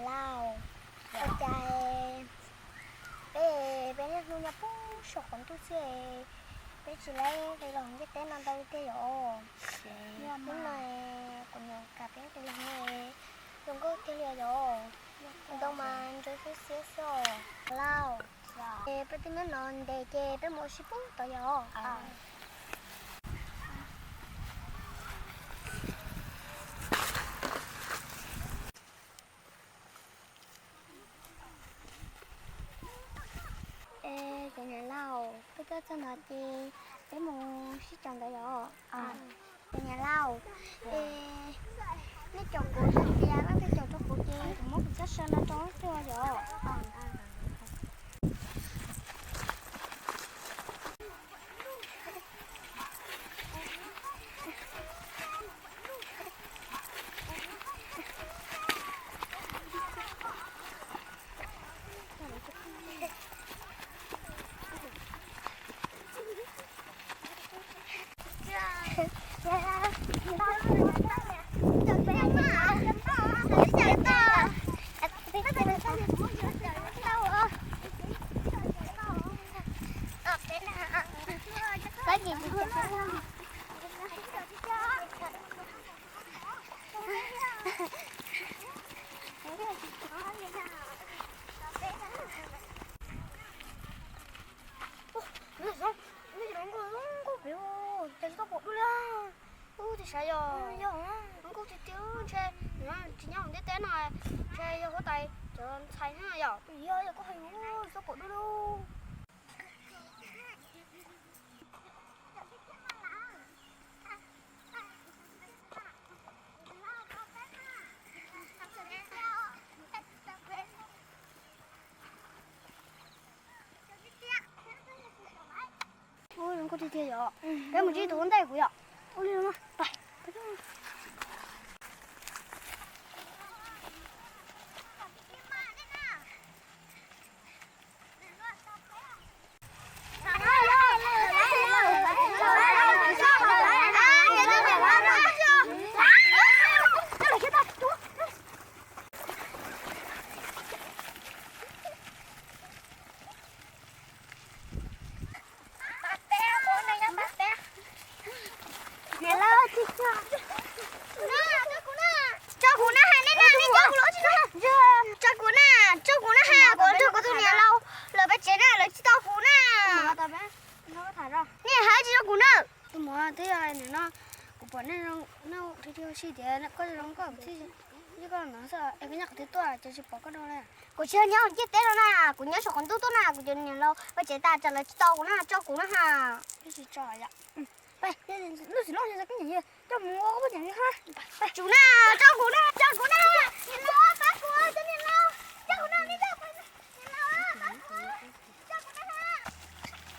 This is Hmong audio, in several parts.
Lauj, ua cas peb, peb niaj hnub nyob puag saum qaum ntuj xwb, peb tsis laib qis los ntiaj teb no ntau tiag yom? Hnub no kuv niam kam peb qis los no zoo nkauj tiag li yom? Ntoo mas ntsuab xiab xiab xwb os lauj. Es peb twb nyob no ntev ces peb mus ua si puag tod yom? Es cov niam laus, peb tuaj txog ntawd ces peb mus sib caum ntawd yom? Cov niam laus, es nej caum kuv hais tias nej caum rau kuv ces kuv muab kuv txoj saw no rau nej xwb yom? Nkauj, nkauj pem, cas tsis tau pom dua li. Ub, tis sav yog, yog nkauj tiag tiag ntshe, tsis nyob hauv ntiaj teb no, ntshe yog huab tais cov ntxhais na yom. Yog, yog koj hais, tsis tau pom dua li. Ua zoo nkauj tiag tiag yom. Peb mus ntsib tus ua ntej kuv yom. Ua li no, pais. Niam laus, tsis tso. Tso kuv na, hais nej na, nej coj kuv los tsis tso. Tso kuv na, tso kuv na ha, kuv nrog kuv tus niam laus lawv peb tsev na, lawv tsis tau kuv na. Nej hais tsis tso kuv na. Tus muam, twb yog nim no kuv pom nej zoo, nej ua si tias koj zoo koj thiaj, koj no xwb es koj nyob qhov twg tuaj ces tsis pom koj rau li. Kuv tsis nyob ntiaj teb no na, kuv nyob saum qaum ntuj tuaj na, kuv cov niam laus peb tsev tas tsam lawv tsis tau kuv na, tso kuv na ha. Tsis tso yom. Lub txiv loj coj mus ua koj poj niam li ha. Tsum na, tso kuv na, tso kuv na. Niam laus, pab kuv, cov niam laus, tso kuv na, niam laus, pab kuv, tso kuv na ha.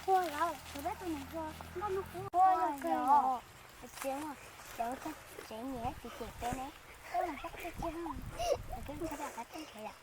Ua laus, kuv peb tus niam hluas nkauj no kuv ua yog kawg yom. Txiv, cov tsev niam txiv cem peb ne, peb mus sab txij txiv, peb mus sab qab txij yom.